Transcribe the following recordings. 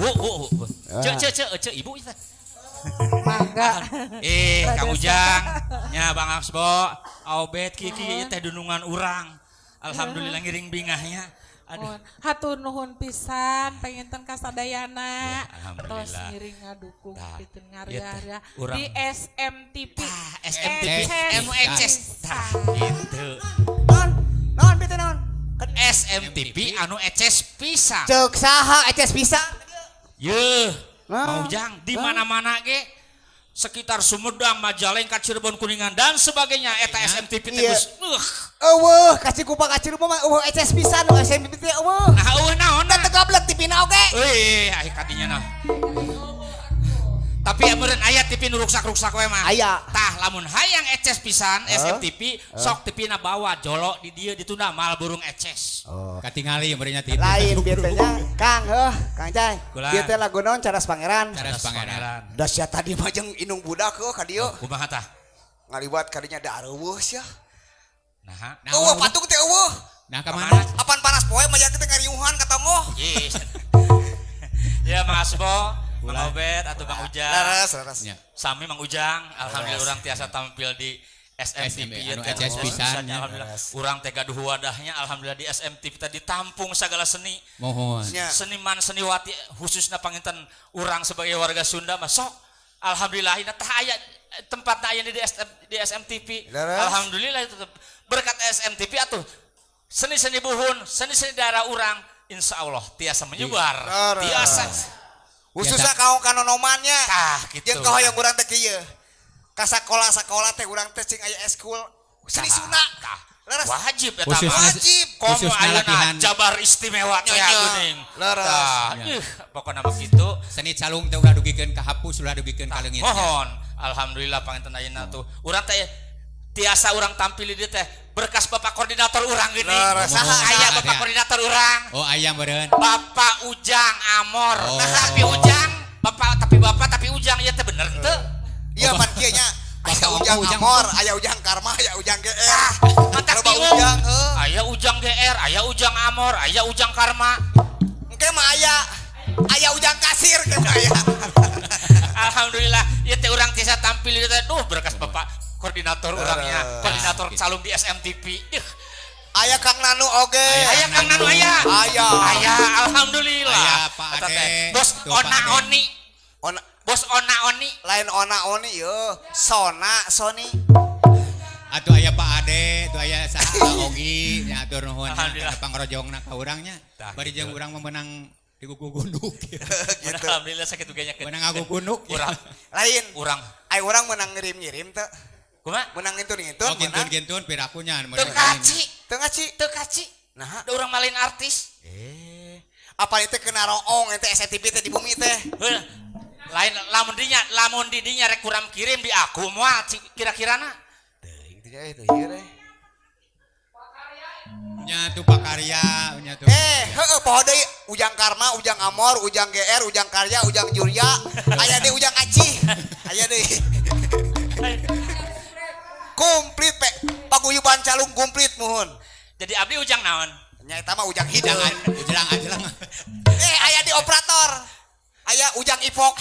Bu, bu, bu. Cek, cek, cek, cek, ibu itu. Mangga. Eh, Kang Ujang, nya Bang Asbo, Obet, Kiki ieu teh dunungan urang. Alhamdulillah ngiring bingahnya. Aduh. Nuhun. Hatur nuhun pisan panginten kasadayana. Ya, alhamdulillah. Tos ngiring ngadukung Tah, piteun ieu teh ngarya-arya urang. di SMTV. Tah, SMTV, Eces anu eces. Tah, gitu. Non, non bieu teh naon? SMTV anu eces pisan. Ceuk saha eces pisan? Yeuh, Nah. Mang Ujang di mana-mana ge sekitar Sumedang, Majalengka, Cirebon, Kuningan dan sebagainya eta SMTV teh geus Eueuh, ka Cikupa ka Cirebon mah eueuh eces pisan nu SMTV teh eueuh. Nah, eueuh naon? Da teu gablek TV-na oge. Euy, ai kadinya nah. Tapi meureun aya TV nu ruksak-ruksak we mah. Aya. Tah, lamun hayang eces pisan SMTV, sok TV-na bawa jolo di dieu ditunda mal burung eces. Oh. Katingali meureun nya TV. Lain bieu teh nya, Kang, heuh, Kang Cai. Kula. Bieu teh lagu naon Cadas Pangeran? Cadas Pangeran. Da sia tadi mah jeung indung budak heuh ka dieu. Kumaha tah? Ngaliwat ka dinya da areuweuh sia. Nah, Nah, Eueuh patung teh eueuh. Nah, ka mana? Apan panas poe mah teh ngariuhan ka tonggoh. Yes. Ya Mang Asbo, Mang Obet atau Mang Ujang. Leres, leres. Ya. Sami Mang Ujang, alhamdulillah urang tiasa tampil di SMTV SMTV, ieu anu teh. eces pisan, ya. Alhamdulillah. Urang teh gaduh wadahnya alhamdulillah di SMTV tadi ditampung segala seni. Mohon. Nya. Seniman seniwati khususnya panginten urang sebagai warga Sunda mah sok alhamdulillah ini tah aya tempatna aya di SM, di SMTV. Leres. Alhamdulillah itu berkat SMTV atuh seni-seni buhun, seni-seni daerah urang insya Allah tiasa menyebar. Leres. Tiasa. Khususnya kaum kanonomannya. Tah gitu. Jeung kahoyong urang teh kieu. Ka sakola-sakola teh urang teh cing aya eskul seni Sunda. Tah. Leres. Wajib eta Khususnya- mah. Wajib. Komo Khususnya ayeuna latihan. Jabar istimewa teh Nya, nya. geuning. Leres. Tah, Ya. ih, pokona mah kitu. Seni calung teh ulah dugikeun ka hapus, ulah dugikeun ka leungit. Mohon alhamdulillah panginten ayeuna tuh. Urang teh tiasa urang tampil di dieu teh berkas Bapak koordinator urang geuning. Leres. Mohon. Aya Bapak Ya. koordinator urang. Oh, aya meureun. Bapak Ujang Amor. Oh. Nah, tapi Ujang, Bapak tapi Bapak tapi Ujang ieu teh bener teu? Iya pan kieu nya. Aya Bapak Ujang Ujang. Amor, aya Ujang Karma, aya Ujang GR. Mantap Loba bingung. Ujang heuh. Aya Ujang GR, aya Ujang Amor, aya Ujang Karma. Engke mah aya aya Ujang Kasir ke mah aya. Alhamdulillah, ieu teh urang tiasa tampil di teh. Duh, berkas Bapak koordinator urangnya, koordinator calung di SMTV. Duh, Aya Kang Nanu oge. Aya Kang Nanu aya. Aya. Aya, alhamdulillah. Aya, Pak Eta teh. Ade. Bos Tuh, Pak Ona Ade. Oni. Ona Bos Ona Oni. lain Ona Oni ye, Sona Sony. Atuh aya Pak Ade, tuh aya saha Ogi, nya atur nuhun nya Alhamdulillah. kana pangrojongna ka urang nya. Tah, Bari gitu. jeung urang mah meunang digugugunduk. Gitu. Alhamdulillah sakit uga nya. Meunang ngagugunduk. Urang Lain. urang Ai urang meunang ngirim-ngirim teu. kumaha? Meunang ngintun-ngintun, Oh, meunang. kintun-kintun piraku nya. Teu kaci, Teu ngaci. teu kaci. Nah, Da urang malin artis. eh. Apa itu kena roong ente SMTV teh di bumi teh. Heuh. Lain lamun dinya, lamun di dinya rek kurang kirim di aku moal kira-kirana. Teuing teh teh ieu teh. Nya tuh Pakarya, nya tuh. Eh, heueuh poho deui Ujang Karma, Ujang Amor, Ujang GR, Ujang Karya, Ujang Jurya, aya deui Ujang Acih. Aya deui. Komplit pe paguyuban calung komplit muhun. Jadi abdi ujang naon? Nya eta mah Ujang hideung. Ujang ajelang. Eh, aya di operator. Aya Ujang Ipok.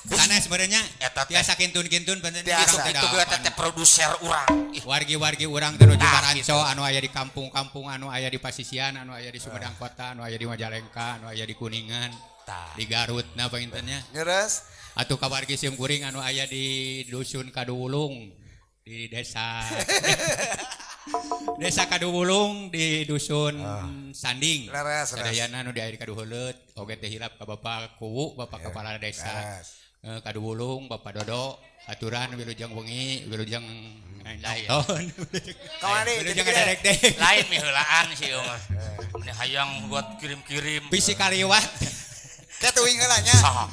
Sanes meureun nya. Eta teh. Tiasa kintun-kintun bener Tiasa. gitu Itu gue teh produser urang. Ih, Wargi-wargi urang teh nuju Tah, Baranco gitu. anu aya di kampung-kampung, anu aya di Pasisian, anu aya di Sumedang Kota, anu aya di Majalengka, anu aya di Kuningan, Tah. di Garut nah panginten nya. Nyeres. Atuh ka wargi sim kuring anu aya di Dusun Kaduwulung di desa Desa Kaduwulung di Dusun Sanding. Leres, leres. Sadayana anu di aya di Kaduheuleut, oge teh hilap ka Bapak Kuwu, Bapak Kepala Desa. Leres. Kaduwulung, Bapak Dodo, aturan wilujeng wengi, wilujeng Lain. nonton. Kamari, jadi Wilujeng gede. ngadadek deh. Lain miheulaan sih ieu mah. Ini hayang buat kirim-kirim. Bisi kaliwat. Kayak tuh heula nya. Saha?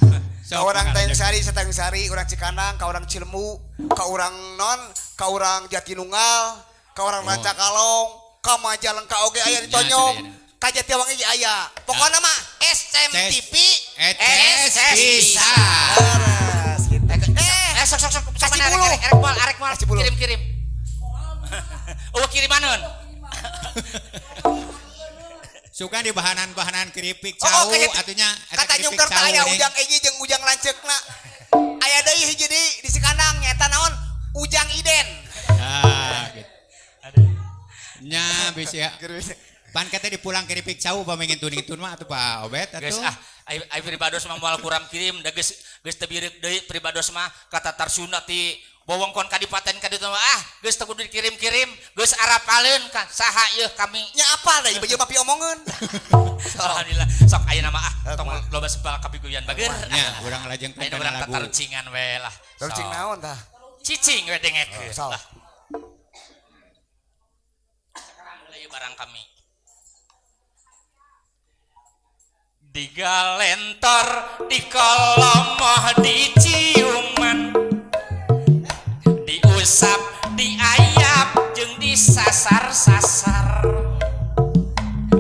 Ka orang Tanjung Sari, Sari, orang Cikanang, ka orang Cilemu, ka orang Non, ka orang Jatinunggal, ka orang Oh. Rancakalong, ka Majalengka oge aya di Ya, Tonyong, sadayana. ka Jatiwangi ge aya. Pokona mah SMTV Eces bisa. Leres gitu. Eh, Eh, sok sok sok sok Kasih mana, bulu. arek arek arek moal arek moal Kasih bulu. kirim-kirim. Oh, kirimaneun. Suka di bahanan-bahanan keripik cau atunya eta kata keripik nyungker cau aya nih. Ujang Egi jeung Ujang lanceukna. Aya deui hiji deui di Cikandang nyaeta naon? Ujang Iden. Ah, gitu. Nya bisi ya. Pan kata dipulang keripik cau pamingintun-ngintun mah atuh Pak Obet atuh. Geus ah, ai pribados mah moal kuram kirim da geus geus teu bireuk deui pribados mah ka Tatar Sunda ti wewengkon kadipaten ka ditu mah ah geus teu kudu dikirim-kirim geus arapaleun ka saha yeuh kami. Nya apal da ieu mah piomongeun. Alhamdulillah sok ayeuna mah ah tong loba sebal kapiguyan bager. Nya urang lajengkeun Ayeuna kana urang lagu. tatarucingan we lah. Tarucing Sok. naon tah? Cicing we dengekeun. Sok. Lah. Sekarang mulai barang kami. Digalentor di kolomoh diciuman diusap diayap jeung disasar-sasar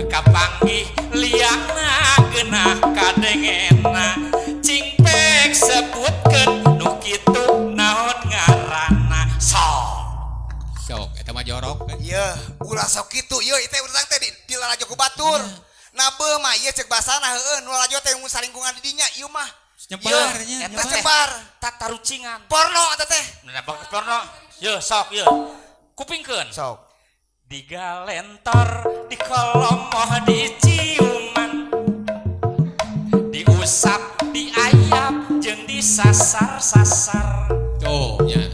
kapanggih liangna geunah kadengena cingpek sebutkeun nu kitu naon ngaranna sok. Sok eta mah jorok kan. Ieu ulah sok kitu ieu teh urang teh di lalajo ku batur. Nabe mah ieu cek basana heueuh nu lalajo teh nu salingkungan di dinya ieu mah. Nyebar nya, Eta nyebar. teh Nyebar. tatarucingan. Porno eta teh. Nah, porno. Yeuh sok yeuh. Kupingkeun. Sok. Digalentor di kolomoh diciuman diusap diayap jeung disasar-sasar Tuh nya.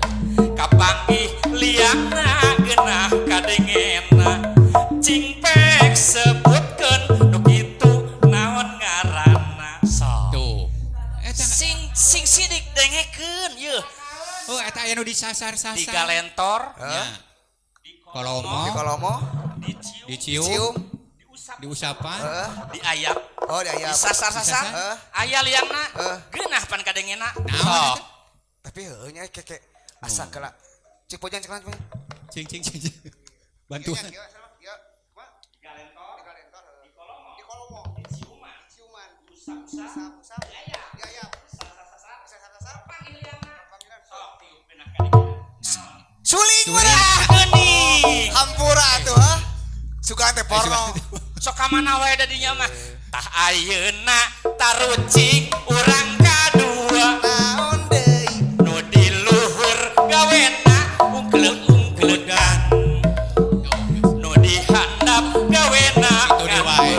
kapanggih liangna geunah kadengena cingpek sebutkeun nu kitu naon ngaranna sok. Tuh. Eta Sing sing sidik dengekeun yeuh. oh eta aya nu disasar-sasar. Digalentor Nya. Kolomo Di kolomo dicium dicium, cium. diusap diusapan. Heeh. diayap Oh diayap. disasar-sasar Heeh. aya liangna Heeh. geunah pan kadengena Naon sok. eta? Tapi heueuh nya keke asa kela. Cik pojan cek lanjut. Cing cing cing. cing. Bantuan. Suling Suling. mah. Geuning. Hampura atuh ha. Sugan teh porno. Sok ka mana wae da dinya mah. Tah ayeuna tarucing urang kadua Naon deui? nu di luhur gawena ungkleung-ungkleukan nu di handap gawena Itu deui wae.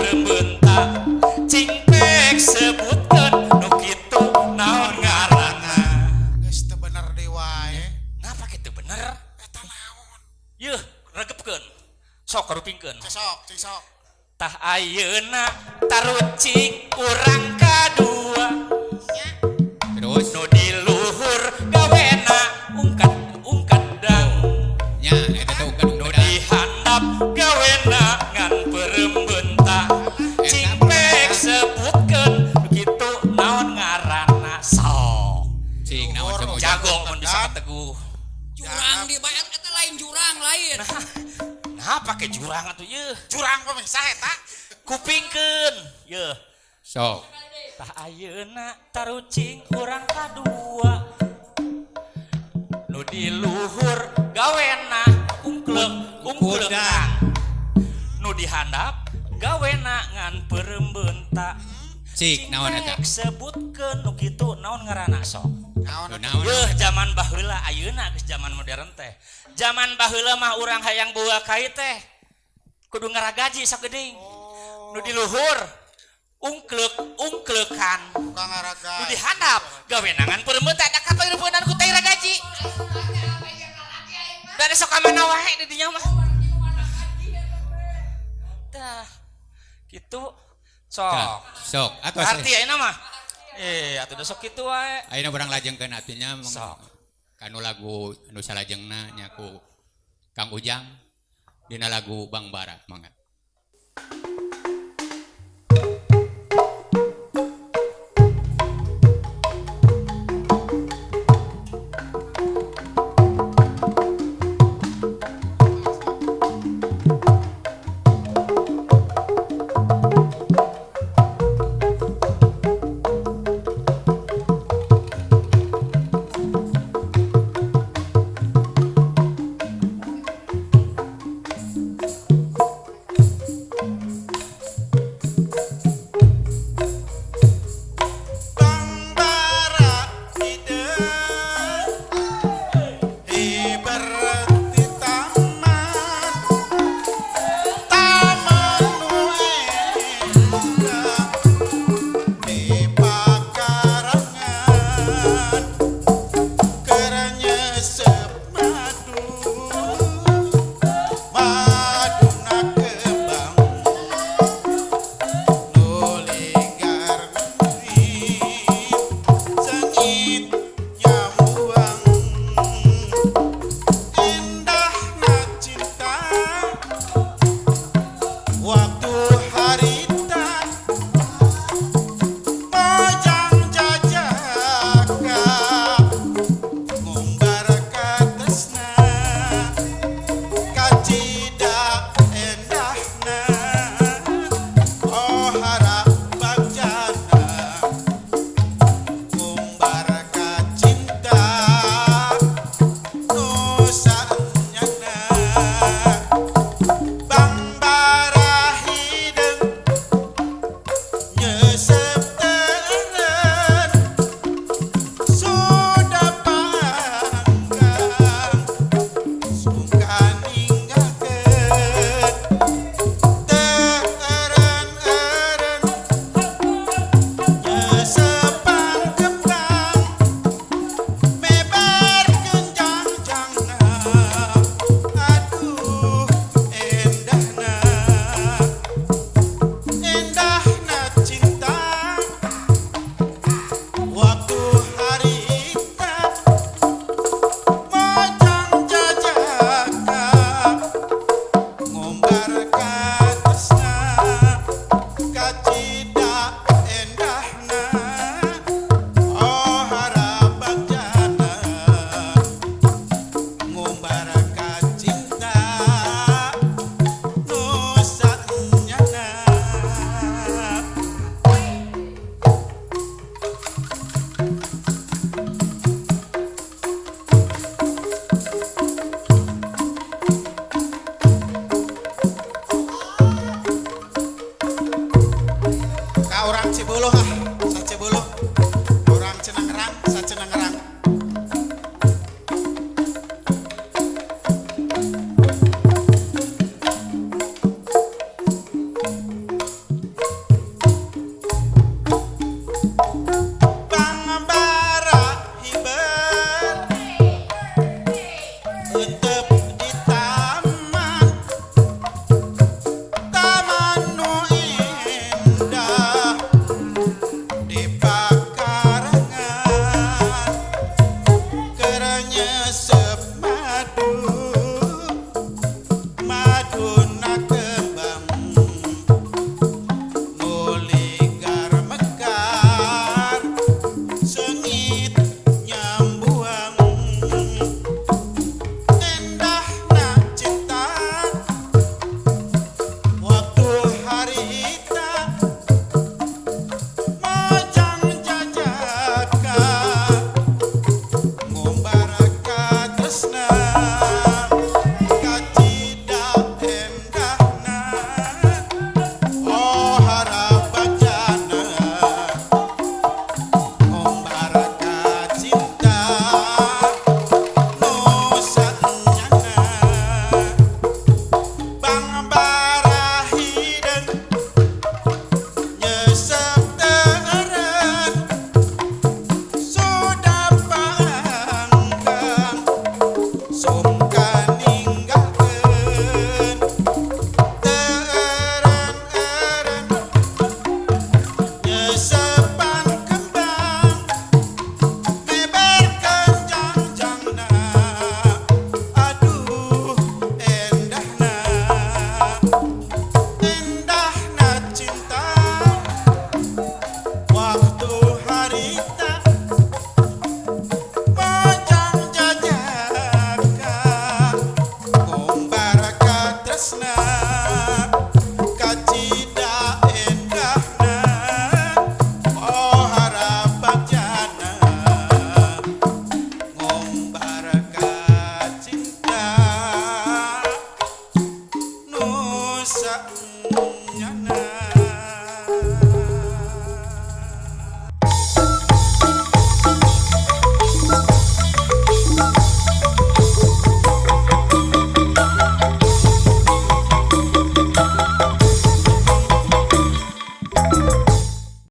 ngan cingpek sebutkeun nu kitu naon ngaranna. Geus teu bener deui wae. Ngapa kitu bener? Eta naon? Yeuh, regepkeun. Sok karupingkeun. Cek sok, cek sok. Tah ayeuna tarucing urang kadua Terus nu di luhur gawena ungkat ungkat dang nya eta teh ungkad nu ungkadan. di handap gawena ngan perembeunta cingpek sebutkeun kitu naon ngaranna sok. Cing naon Luhur, cem Jago mun bisa kateguh. Jurang di bayar eta lain jurang lain. Nah pake jurang atuh yeuh. Jurang pemirsa eta. Kupingkeun yeuh. Sok. Tah ayeuna tarucing urang kadua nu di luhur gawena ungkleung ungkleukan nu di handap gawena ngan perembeunta. Cik naon eta? Sebutkeun nu kitu naon ngaranna sok. Naon Tuh, naon? Yeuh zaman baheula ayeuna geus zaman modern teh. Zaman baheula mah urang hayang boga kai teh kudu ngaragaji sageuning. Nu di luhur ungkleuk ungkleukan. Tukang ngaraga. Nu di handap gawenangan perembeunta da kapaireupeunnan ku teh ragaji. Da sok ka mana wae di dinya mah. Tah kitu sok. Tah, sok. Atuh Arti ayeuna mah. Atuh da sok kitu wae. Ayeuna urang lajengkeun atunya Sok. kanu lagu anu salajengna nya ku Kang Ujang dina lagu Bang Bara mangga.